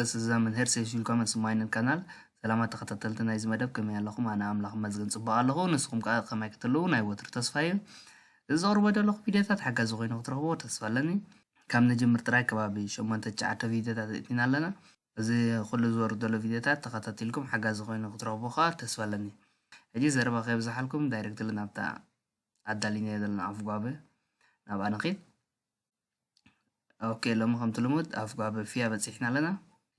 Zusammen, herzlich willkommen zu meinem Kanal. ሰላማት ተኸታተልቲ ናይዚ መደብ፣ ከመይ ኣለኹም? ኣነ ኣምላኽ ይመስገን ጽቡቕ ኣለኹ። ንስኹም ከኣ ከመይ ክትህልዉ ናይ ወትሩ ተስፋ እዩ። እዚ ዘቕርቦ ዘለኹ ቪድዮታት ሓጋዚ ኮይኑ ክትረኽብዎ ተስፋ ኣለኒ። ካብ ንጅምር ጥራይ ከባቢ ሸሞንተ ትሽዓተ ቪድዮታት እቲና ኣለና። እዚ ኩሉ ዝወርድ ዘሎ ቪድዮታት ተኸታቲልኩም ሓጋዚ ኮይኑ ክትረኽብዎ ከኣ ተስፋ ኣለኒ። ሕጂ ዘረባ ከየብዝሓልኩም ዳይሬክትሊ ናብታ ኣዳሊናዮ ዘለና ኣፍጓበ ናብኣ ንኺድ። ኦኬ፣ ሎሚ ከምቲ ልሙድ ኣፍጓበ ፊያ በጺሕና ኣለና።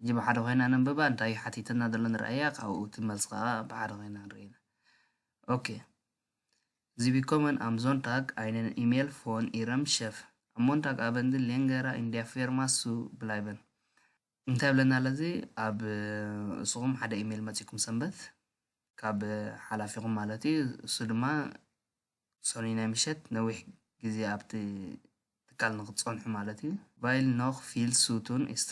ሕጂ ብሓደ ኮይና ነንብባ፣ እንታይ እዩ ሓቲተና ዘሎ ንርኣያ፣ ካብኡ እቲ መልሲ ከኣ ብሓደ ኮይና ንርእያ። ኦኬ። Sie bekommen am Sonntag einen E-Mail von Ihrem Chef, am Montag Abend länger in der Firma zu bleiben. እንታይ ብለና ኣሎ እዚ? ኣብ እስኹም ሓደ ኢሜይል መጺኩም ሰንበት ካብ ሓላፊኹም ማለት እዩ። እሱ ድማ ሰኑይ ናይ ምሸት ነዊሕ ግዜ ኣብቲ ትካል ንክትጸንሑ ማለት እዩ። Weil noch viel zu tun ist፣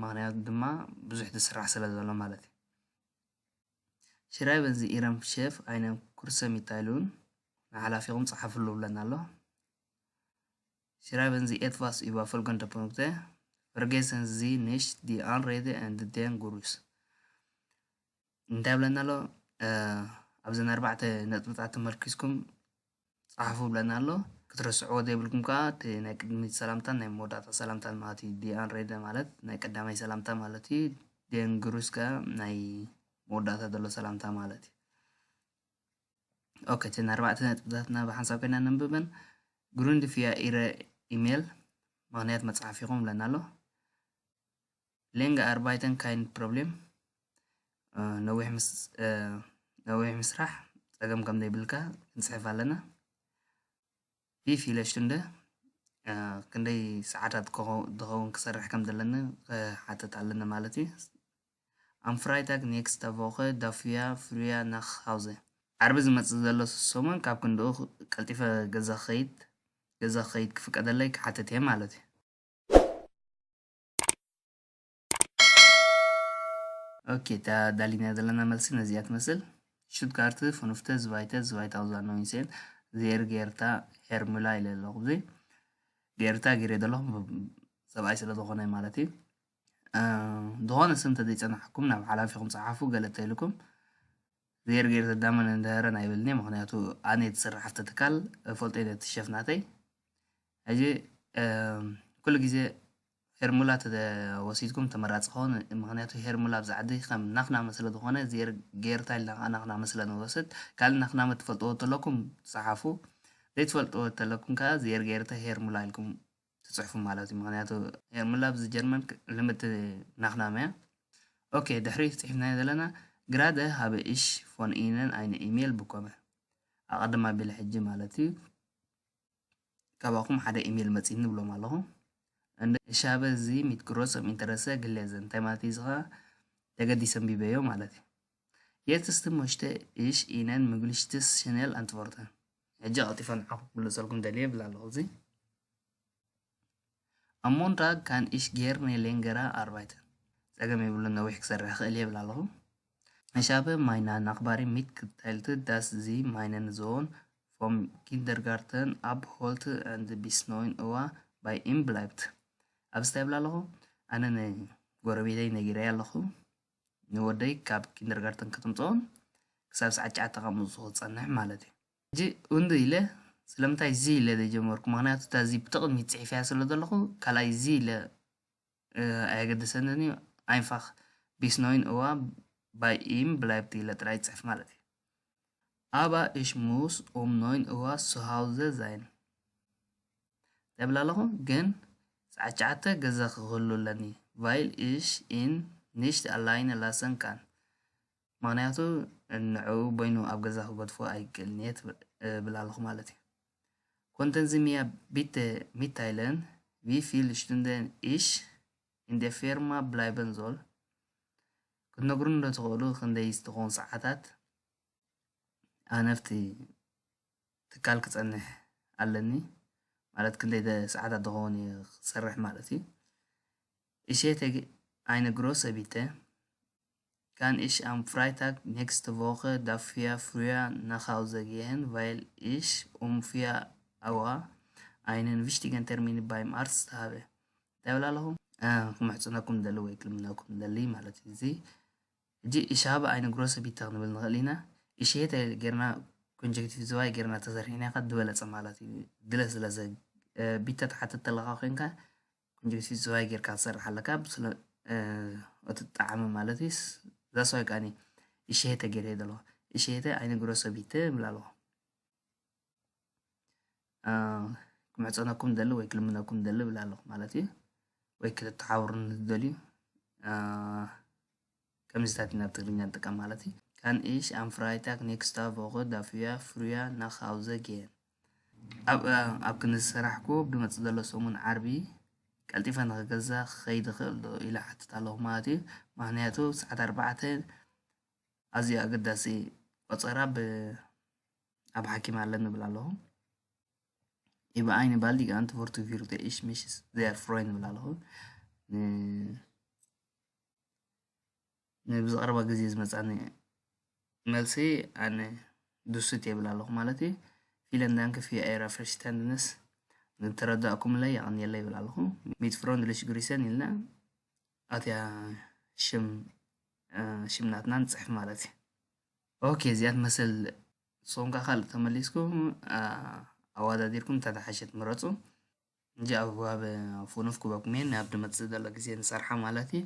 ምኽንያቱ ድማ ብዙሕ ዝስራሕ ስለ ዘሎ ማለት እዩ። Schreiben Sie Ihrem Chef eine kurze Mitteilung፣ ንሓላፊኹም ጸሓፍሉ ብለና ኣሎ። Schreiben Sie etwas über folgende Punkte: Vergessen Sie nicht die Anrede und den Gruß። እንታይ ብለና ኣሎ? ኣብዘን ኣርባዕተ ነጥብታት ተመርኪስኩም ጸሓፉ ብለና ኣሎ። ክትረስዕዎ ዘይብልኩም ከኣ እቲ ናይ ቅድሚት ሰላምታን ናይ መወዳእታ ሰላምታን ማለት እዩ። Die Anrede ማለት ናይ ቀዳማይ ሰላምታ ማለት እዩ። Den Gruß ከኣ ናይ መወዳእታ ዘሎ ሰላምታ ማለት እዩ። ኦኬ፣ እተን ኣርባዕተ ነጥብታትና ብሓንሳብ ኮይና ነንብበን። Grund für Ihre E-Mail፣ ምኽንያት መጽሓፊኹም ብለና ኣሎ። Lange Arbeiten kein Problem፣ ነዊሕ ምስ ነዊሕ ምስራሕ ጸገም ከም ዘይብልካ ክንጽሕፍ ኣለና። Wie viele Stunden፣ ክንደይ ሰዓታት ዝኸውን ክሰርሕ ከም ዘለኒ ክሓትት ኣለኒ ማለት እዩ። Am Freitag nächste Woche dafür früher nach Hause፣ ዓርቢ ዝመጽእ ዘሎ ሰሙን ካብ ክንድኡ ቀልጢፈ ገዛ ክኸይድ ገዛ ክኸይድ ክፍቀደለይ ክሓትት እየ ማለት እዩ። ኦኬ፣ እታ ዳሊና ዘለና መልሲ ነዚኣ ትመስል። Stuttgart fünfte zweite zweitausendneunzehn፣ ዜር ጌርታ ሄርሙላ ኢለ ኣለኹ። እዚ ጌርታ ገይረ ዘለኹ ሰብኣይ ስለ ዝኾነ ማለት እዩ። ዝኾነ ስም ተዘይጸናሕኩም ናብ ሓላፊኹም ጸሓፉ፣ ገለ ተይልኩም። ዜር ጌርታ ዳመን እንደረን ኣይብልኒ፣ ምኽንያቱ ኣነ ትስራሕ ኣብቲ ትካል ፈልጦ ነቲ ሸፍ ናተይ። ሕጂ ኩሉ ግዜ ሄርሙላ ተወሲድኩም ተመራጺ ክኸውን፣ ምኽንያቱ ሄርሙላ ኣብዚ ዓዲ ከም ናኽናመ ስለ ዝኾነ፣ ዜር ጌርታ ኢልና ከዓ ናኽናመ ስለ ንወስድ፣ ካልእ ናኽናመ ትፈልጥዎ ተለኩም ጸሓፉ፣ ዘይትፈልጥዎ ተለኩም ከዓ ዜር ጌርታ ሄርሙላ ኢልኩም ትጽሕፉ ማለት እዩ። ምኽንያቱ ሄርሙላ ኣብዚ ጀርመን ልምድቲ ናኽናመ እያ። ኦኬ፣ ድሕሪ ጽሒፍናዮ ዘለና፣ Gerade habe ich von Ihnen eine E-Mail bekommen፣ ኣቐድም ኣቢለ ሕጂ ማለት እዩ። ካባኹም ሓደ ኢሜይል መጺኒ ንብሎም ኣለኹ። Und ich habe sie mit großem Interesse gelesen፣ እንታይ ማለት እዩ? እዚ ኸዓ ተገዲሰ ኣንቢበዮ ማለት እዩ። Jetzt möchte ich Ihnen möglichst schnell antworten፣ ሕጂ ቀልጢፈ ንዓኹም ክምልሰልኩም ደልየ ይብል ኣለኹ። እዚ Am Montag kann ich gerne länger arbeiten፣ ጸገም የብሉን፣ ነዊሕ ክሰርሕ ክእል እየ ይብል ኣለኹ። Ich habe meiner Nachbarin mitgeteilt, dass sie meinen Sohn vom Kindergarten abholt und bis neun Uhr bei ihm bleibt። ኣብዚ እንታይ ይብል ኣለኹ? ኣነ ንጎረቤተይ ነጊረያ ኣለኹ፣ ንወደይ ካብ ኪንደርጋርተን ከተምጽኦን ክሳብ ሰዓት ትሽዓተ ከምኡ ክጸንሕ ማለት እዩ። ሕጂ Und ኢለ፣ ስለምንታይ ዚ ኢለ ዘይጀመርኩ? ምኽንያቱ እታ ዚ ብተቕድሚት ጽሒፈያ ስለ ዘለኹ፣ ካልኣይ ዚ ኢለ ኣየገደሰንን እዩ። Einfach bis neun Uhr bei ihm bleibt ኢለ ጥራይ ይጽሕፍ ማለት እዩ። Aber ich muss um neun Uhr zu Hause sein። እንታይ እብል ኣለኹ? ግን ሰዓት ትሽዓተ ገዛ ክህሉ ኣለኒ፣ weil ich ihn nicht alleine lassen kann። ምኽንያቱ ንዕኡ በይኑ ኣብ ገዛ ክገድፎ ኣይክእልን እየ ትብል-፣ እብል ኣለኹ ማለት እዩ። Könnten Sie mir bitte mitteilen, wie viele Stunden ich in der Firma bleiben soll? ክትነግሩኒ ዶ ትኽእሉ ክንደይ ዝኸውን ሰዓታት ኣነ ኣብቲ ትካል ክጸንሕ ኣለኒ? ማለት ክንደይ ደ-፣ ሰዓታት ዝኸውን እየ ክሰርሕ ማለት እዩ። Ich hätte ge-, eine große Bitte. Kann ich am Freitag nächste Woche dafür früher nach Hause gehen, weil ich um vier Uhr einen wichtigen Termin beim Arzt habe? እንታይ እብል ኣለኹ? ክምሕፀነኩም ደሊ ወይ ክልምነኩም ደሊ ማለት እዩ። እዚ ሕጂ ኢሻባ ኣይነ ግሮሰ ቢታ ክንብል ንኽእል ኢና። ኢሽሄተ ጌርና ኮንጀክቲቭ ዝዋይ ጌርና ተዘርሒና ከ ዝበለፀ ማለት እዩ። ድለ ስለ ዘ ቢታ ትሓትት ተለካ ኮይንካ ኮንጀክቲቭ ዝዋይ ጌርካ ትሰርሕ ኣለካ እቲ ጣዕሚ ማለት እዩ። ዛስዋይ ቃኒ ኢሽሄተ ጌር ደለኹ ኢሽሄተ ኣይነ ግሮሰ ቢተ ይብል ኣለኹ። ክምሕፀነኩም ደሊ ወይ ክልምነኩም ደሊ ይብል ኣለኹ ማለት እዩ። ወይ ክትተሓውሩኒ ትደልዩ ከምዚታት ኢና ኣብ ትግርኛ ንጥቀም ማለት እዩ። Kan ich am Freitag nächste Woche dafür früher nach Hause gehen? ኣብ ኣብ ክንዲ ዝሰራሕኩ ብመፅእ ዘሎ ሰሙን ዓርቢ ቀልጢፈ ንኽገዛ ክኸይድ ይኽእል ዶ ኢለ ሓትት ኣለኹ ማለት እዩ። ምክንያቱ ሰዓት ኣርባዕተ ኣዝዩ ኣገዳሲ ቆፀራ ብ ኣብ ሓኪም ኣለኒ ይብል ኣለኹ። Über eine baldige Antwort würde ich mich sehr freuen ይብል ኣለኹ። ንብዝቐረባ ግዜ ዝመፃኒ መልሲ ኣነ ድሱት የብል ኣለኹ ማለት እዩ። Vielen Dank für Ihr Verständnis ንተረዳእኩምለይ የቐንየለይ ይብል ኣለኹ። Mit freundlichen Grüßen ኢልና ኣትያ ሽም ሽምናትና ንፅሕፍ ማለት እዩ። ኦኬ እዚኣ ትመስል። ንስኹም ከ ካልእ ተመሊስኩም ኣወዳዲርኩም እታ ዝሓሸት ምረፁ። እንጂ ኣብ ኣብ ፉኑፍ ክበኩም እየ ናብ ድመፅእ ዘሎ ግዜ ንሰርሓ ማለት እዩ።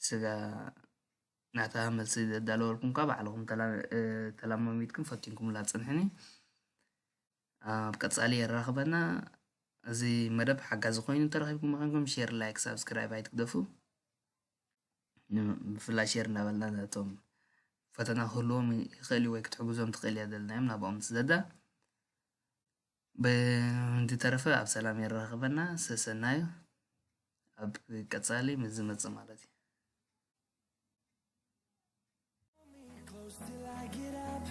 ስጋ ናታ መልሲ ዘዳለወልኩም ከ ባዕልኹም ተላማሚድኩም ፈቲንኩምላ ፅንሕኒ። ኣብ ቀፃሊ የራኽበና። እዚ መደብ ሓጋዚ ኮይኑ ተረኺብኩም ምዃንኩም ሼር፣ ላይክ፣ ሳብስክራይብ ኣይትግደፉ። ብፍላይ ሼር እንዳበልና ነቶም ፈተና ክህልዎም ይኽእል እዩ ወይ ክትሕግዞም ትኽእል እያ ደልናዮም ናብኦም ስደዳ። ብእንተተረፈ ኣብ ሰላም የራኽበና። ሰሰናዩ ኣብ ቀጻሊ ምስ ዝመጽእ ማለት እዩ። Close till I get up.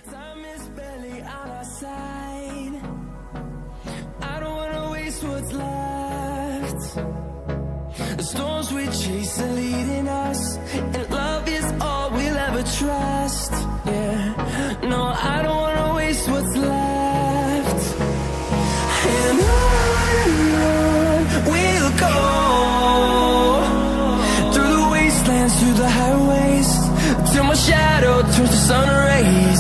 Time is barely on our side. I don't wanna waste what's left. The storms we chase are leading us, and love is all we'll ever trust. Yeah, no, I don't wanna waste what's left. And on we'll go through the wastelands, through the highways, till my shadow turns to sun rays.